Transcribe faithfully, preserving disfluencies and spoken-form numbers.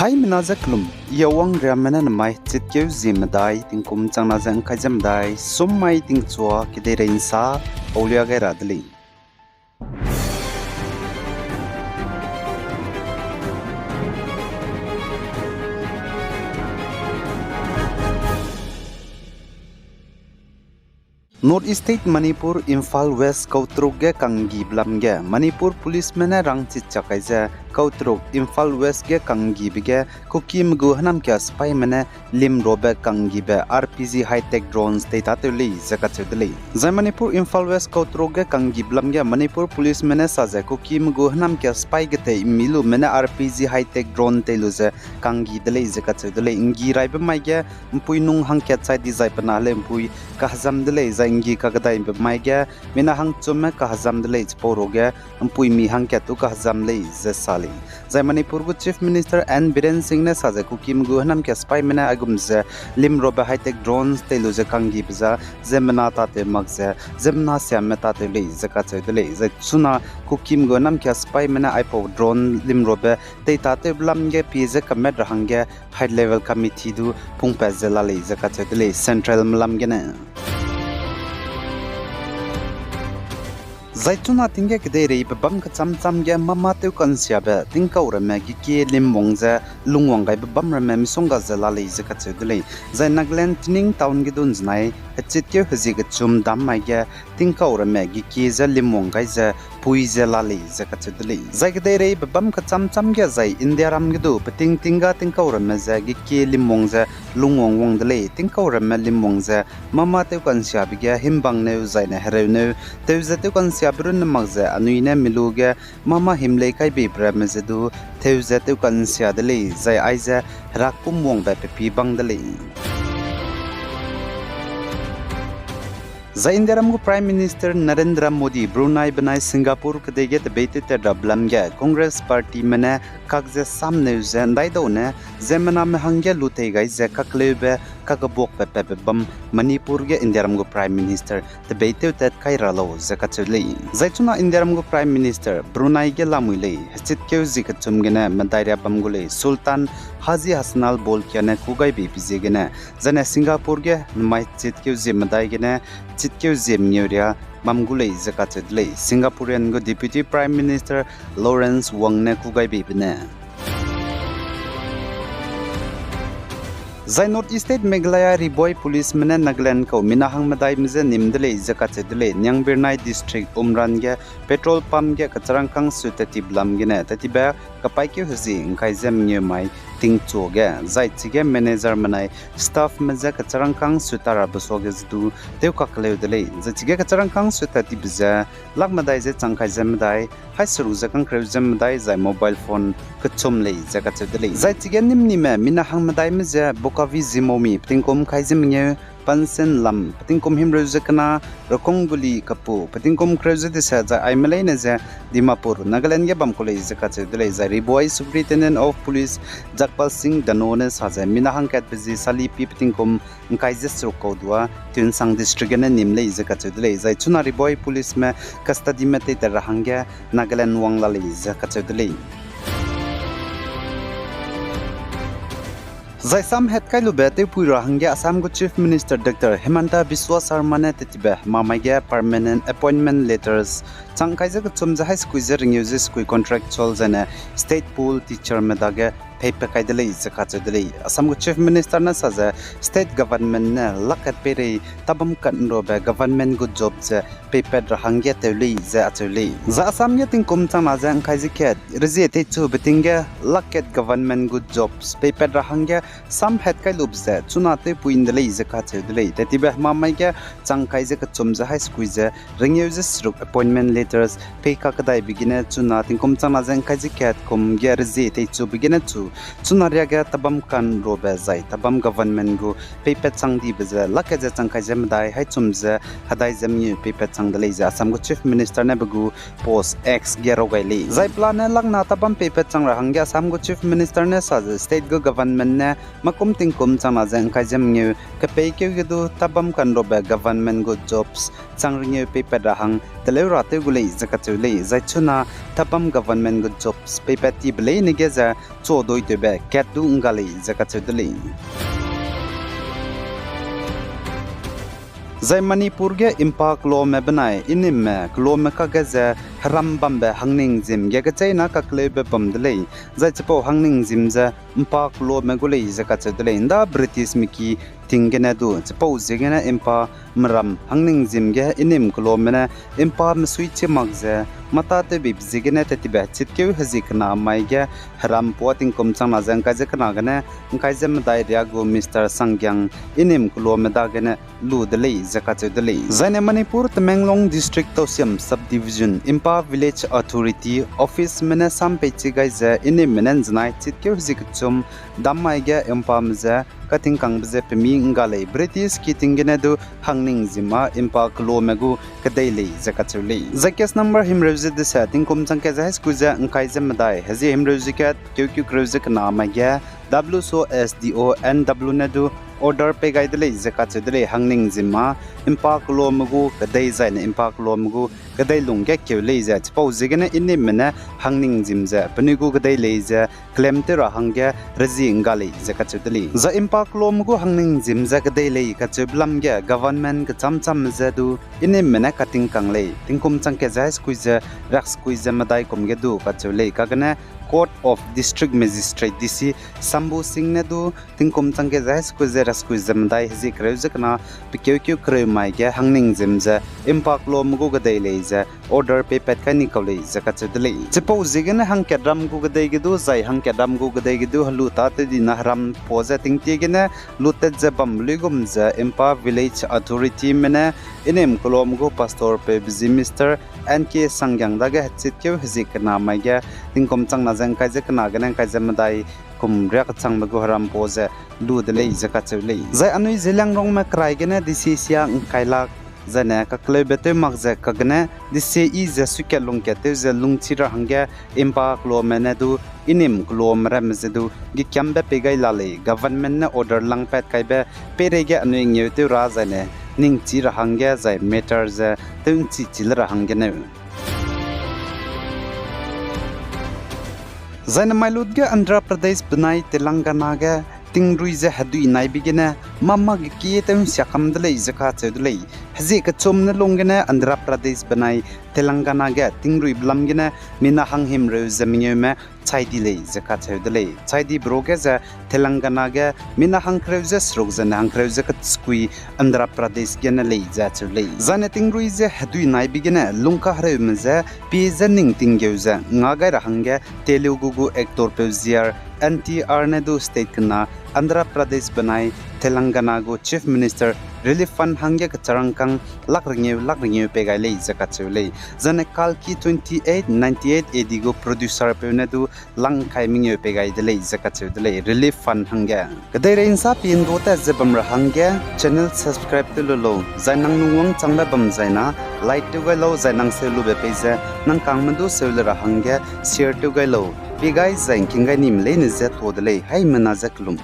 Aimena ze kelum, I Awang Riame ne nemai chitkeu zie medai, tingkum changna ze ngkai ze medai, sum mai tingchua kedeirei nsa, aulia gai ra de lei. North East State Manipur, Imphal West kautruk ge kanggibe lam ge Manipur Policeme ne rangchit chak kai ze kautruk Imphal West ge kanggibe ge Kukime gu hênamkia sipaime ne limrobe kanggibe R P G high-tech drones tei tatew lei ze kacheu de lei. Zai Manipur Imphal West kautruk ge kanggibe lam ge Manipur Policeme ne sa ze Kukime gu hênamkia sipai getei mmi lume ne R P G high-tech drone tei lu ze kanggi de lei ze kacheu de lei. Nggi raibe mai ge mpui nung hangkat chai dizai pe na heleu mpui kahezam de lei, zai nggi kakdaibe mai ge mina hangchumme kahezam de lei, chipau ruge mpuimi hangkat tu kahezam lei ze sa lei. Zai Manipur gu Chief Minister N Biren Singh ne sa ze Kukime gu hênamkia sipaime ne aigum ze limrobe high-tech drones tei lu ze kanggibe za ziemmena tatew mak ze ziemmena siamme tatew lei ze kacheu de lei. Zai chuna Kukime gu hênamkia sipaime ne aipau drone limrobe tei tatewbe lam ge pie ze kamat ra hangge High Level Committee du pungpat ze la lei ze kacheu de lei, Centralme lam gene. Zai chuna ting ge kedeireibe bam kecham cham ge mâ-mâ tew ka'nsiabe tingkau ramme gekie limwang ze lungwang gaibe bam ramme misongga ze la lei ze kacheu de lei. Zai Nagaland Tening Town ge du nzenai hechitkeu hezie kechum dam mai ge tingkau ramme gekie ze limwang gai ze pui ze la lei ze kacheu de lei. Zai kedeireibe bam kecham cham ge zai Indiaram ge du peting tingga tingkau ramme ze gekie limwang ze lungwang wang de lei. Tingkau ramme limwang ze mâ-mâ tew ka'nsiabe ge himbangneu zaine hereuneu tew ze tew ka'nsiabe runne mak ze anui ne mi lu ge mâ-mâ himlei kaibeibe ramme ze du teu ze tew ka'nsia de lei, zai aize herakpum wangbe pe pî bang de lei. Zai Indiaram gu Prime Minister Narendra Modi Brunei benai Singapore kedei ge tebeitew tat rabe lam ge Congress Partyme ne kak ze samneu ze ndaidau ne ziemmename hangge lutei gai ze kakleube kakebuakbe patbe bam Manipur ge Indiaram gu Prime Minister tebeitew tat kai ra lau ze kacheu lei. Zai chuna Indiaram gu Prime Minister Brunei ge lamui lei, hechitkeu zie kechum gene medai ria bam gu lei, Sultan Haji Hassanal Bolkiah ne kugaibeibe ziegene, zaine Singapore ge nemai chitkeu zie medai gene chitkeu zie mengeu ria bam gu lei ze kacheu de lei. Singaporean gu Deputy Prime Minister Lawrence Wong ne kugaibeibe ne. Zai North East State Meghalaya Ri Bhoi Policeme ne Nagaland kau mina hang medaime je nim de lei ze kacheu de lei. Niang Birnai District Umran ge petrol pump ge kecharangkâng sut tat tibe lam gene tat tibe kapaîkeu hezie ngkai ze mengeu mai tingchu ge, zai chige manager menai staffme je kecharangkâng sut ta rabe suage ze du tew kakelleu de lei. Zai chige kecharangkâng sut tat tibe ze lak medai ze chang kai ze medai, hai seruk ze kangkereu ze medai zai mobile phone kechum lei ze kacheu de lei. Zai chige nimnime mina hang medaime je Bokavi Zimomi, petingkum kai ze mengeu, Pansen Lam, petingkum himreu ze kena, Rokong Guli Kapu, petingkum kereu ze deset zai aime leine ze Dimapur, Nagaland ge bam ku lei ze kacheu de lei. Zai Ri Bhoi Superintendent of Police Jagpal Singh Dhanoa ne sa ze mina hangkatbe zi sali pi petingkum ngkai ze seruk kau dua Tuensang District gene nim lei ze kacheu de lei. Zai chuna Ri Bhoi Policeme custodyme tei tat ra hangge Nagaland wang la lei ze kacheu de lei. Zai sam hetkailoube tewpui ra hangge Assam gu Chief Minister Doctor Himanta Biswa Sarma ne tetibe hemamai ge permanent appointment letters chang kai ze kechum ze hai sekui ze rengeu ze sekui contractual zaine state pool teacherme dage peipat kai de lei ze kacheu de lei. Assam gu Chief Minister ne sa ze state government ne lak kat peirei tabam kat nrobe government gu job ze peipat ra hangge tew lei ze acheu lei. Zai Assam ge tingkum changna ze ngkai ze kat rezie teichube ting ge lak kat government gu jobs peipat ra hangge sam hetkailube ze chuna tewpui nde lei ze kacheu de lei. Tetibe hemamai ge chang kai ze kechum ze hai sekui ze rengeu ze seruk appointment letters pei kakedaibe gene chuna tingkum changna ze ngkai ze kat kum ge rezie teichube gene chu chuna riage tabam kan robe zai tabam government gu peipat chang dibe ze lak kat ze chang kai ze medai hai chum ze hedai ze mengeu peipat chang de lei ze Assam gu Chief Minister ne be gu post X ge rau gai lei. Zai pelane lakna tabam peipat chang ra hangge Assam gu Chief Minister ne sa ze state gu government ne makum tingkum changna ze ngkai ze mengeu kepeikeu ge du tabam kan robe government gu jobs chang rengeu peipat ra hang teleu ra tew gu lei ze kacheu lei. Zai chuna tabam government gu jobs peipat tibe leine ge ze chu duitewbe kat du ngga lei ze kacheu de lei. Zai Manipur ge mpa kelome benai inime kelome kage ze heram bambe hangningzim ge kecheîna kakleube bam de lei. Zai chipau hangningzim ze mpa kelome gu lei ze kacheu de lei. Nda Britishme ki ting gene du chipau ziegene mpa meram hangningzim ge inim kelome ne mpa mesuichi mak ze mâ tâtewbibe ziegene tettibe chitkeu hezie kena mai ge heram pua tingkum changna ze ngkai ze kena gene ngkai ze medai ria gu Mister Sanggiang inim kelome dagene lu de lei ze kacheu de lei. Zaine Manipur Tamenglong District Tousem Subdivision mpa Village Authority Officeme ne sam peichi gai ze inime ne nzenai chitkeu hezie kechum dam mai ge mpame ze katingkangbe ze pemi ngga lei. British ki ting gene du hangningzim â mpa kelome gu kedei lei ze kacheu lei. Zai case number himreu ze dese tingkum changkat ze haiskui ze ngkai ze medai hezie himreu ze kat keukeu kereu ze kena mai ge W S O S D O N W ne du order pei gai de lei ze kacheu de lei. Hangningzim â mpa kelome gu kedei zaine mpa kelome gu kedei lung ge keu lei ze chipau ziegene inime ne hangningzim ze penui gu kedei lei ze claim tew ra hangge rezie ngga lei ze kacheu de lei. Zai mpa kelome gu hangningzim ze kedei lei kacheube lam ge government kechamcham ze du inime ne katingkang lei. Tingkum changkat ze haiskui ze riakskui ze medai kum ge du kacheu lei. Kagene Court of District Magistrate D C Sambhu Singh ne du tingkum changkat ze haiskui ze riakskui ze medai hezie kereu ze kena pe keukeu kereu mai ge hangningzim ze mpa kelome gu kedei lei ze order peipat kai ni kau lei ze kacheu de lei. Chipau ziegene hangkatram gu kedei ge du zai hangkatram gu kedei ge du helu tâtew dina heram pua ze tingtie gene lutat ze bambe luigum ze mpa Village Authorityme ne inim kelome gu pastor peube zi Mister N K Sanggiang dage hechitkeu hezie kena mai ge tingkum changna ze ngkai ze kena gene ngkai ze medai kum riak kechangbe gu heram pua ze lu de lei ze kacheu lei. Zai anui Zeliangrongme kerai gene D C sia ngkai lak zaine kakleube tew mak ze kagene D C i ze suikat lungkat tew ze lungchi ra hangge mpa kelome ne du inim kelome ramme ze du gekiambe pei gai la lei. Government ne order langpat kaibe peireige anui ngeutew ra zaine ningchi ra hangge zai matter ze tew nchichi le ra hangge neu. Zaine mailut ge Andhra Pradesh benai Telangana ge tingrui ze hedui naibe gene mâ mâ ge kie tew nsia kam de lei ze kacheu de lei. Hezie kechum ne lung gene Andhra Pradesh benai Telangana ge tingruibe lam gene mina hanghimreu ze mengeume chai di lei ze kacheu de lei. Chai dibe ruage ze Telangana ge mina hangkereu ze seruk zaine hangkereu ze keskui Andhra Pradesh gene lei ze acheu lei. Zaine tingrui ze hedui naibe gene lungkahereume ze pie ze ning tinggeu ze nga gai ra hangge Telugu gu actorpeu ziar N T R ne du state kena Andhra Pradesh benai Telangana gu Chief Minister relief fund hangge kecharangkâng lak rengeu lak rengeu pei gai lei ze kacheu lei. Zaine Kalki twenty-eight ninety-eight A D gu producerpeu ne du lang ngkai mengeu pei gai de lei ze kacheu de lei relief fund hangge. Kedeirei nsa pie ndu tat ze bam ra hangge channel subscribe tew lu lau, zai nang lungwang changbe bam zaina like tew gai lau, zai nang seu lube pei ze nang kangme du seu le ra hangge share tew gai lau. Pie gai zai ngking gai nime leine ze tuâ de lei, haimena ze kelum.